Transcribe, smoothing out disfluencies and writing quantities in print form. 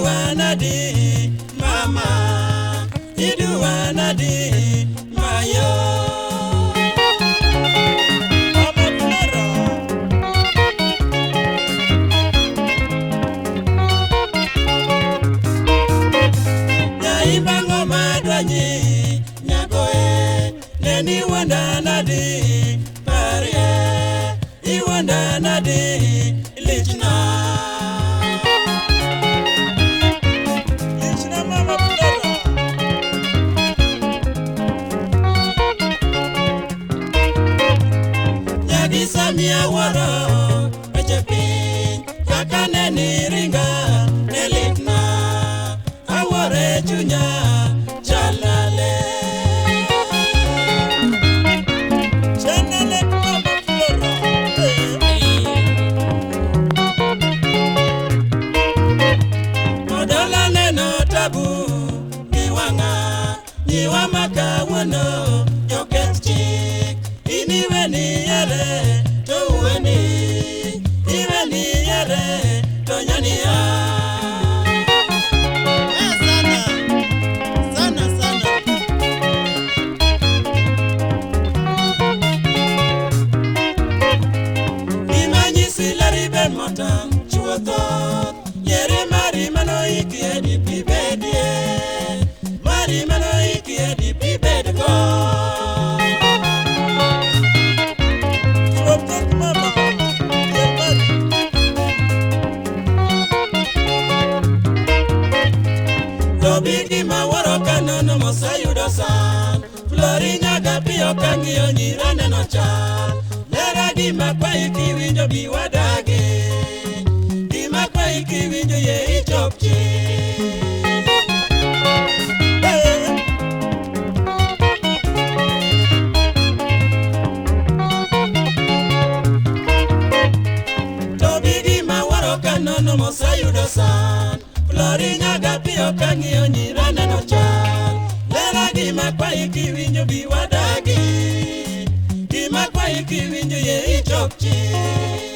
Iduwanadi mama, iduwanadi mayo. Mama Flora. Nyaibango madwanyi nyakoe, neni wandanadi parie, iwandanadi lichna. Lichna Mama Flora. Nyagisamia wuoro weche piny kaka neni ringa ne litna, awuoro e chunya chalnale. Chanale Mama Flora. Odola neno tabu gi wang'a, nyiwa ma kawuono joketh chik. In iweni yere to uweni, iweni yere to nyania. Sana. Sana sana. Gimanyisi leri ber motang' chuo thoth, yiere mari manoikie dipi bedie, mari manoikie dipi bedgo. Chuo thoth mama. Yier mari. To bi gima wuoro ka nono moseyudo san, Flori nyaga piyo ka ng'iyo nyira neno chal. Lera gima kwayi kiwinjo bi wadagi, gima kwayi kiwinjo yie ichop chik. To bi gima wuoro ka nono moseyudo san, Flori nyaga piyo ka ng'iyo nyira neno chal. Lera gima kwayi kiwinjo bi wadagi, gima kwayi kiwinjo yie ichop chik.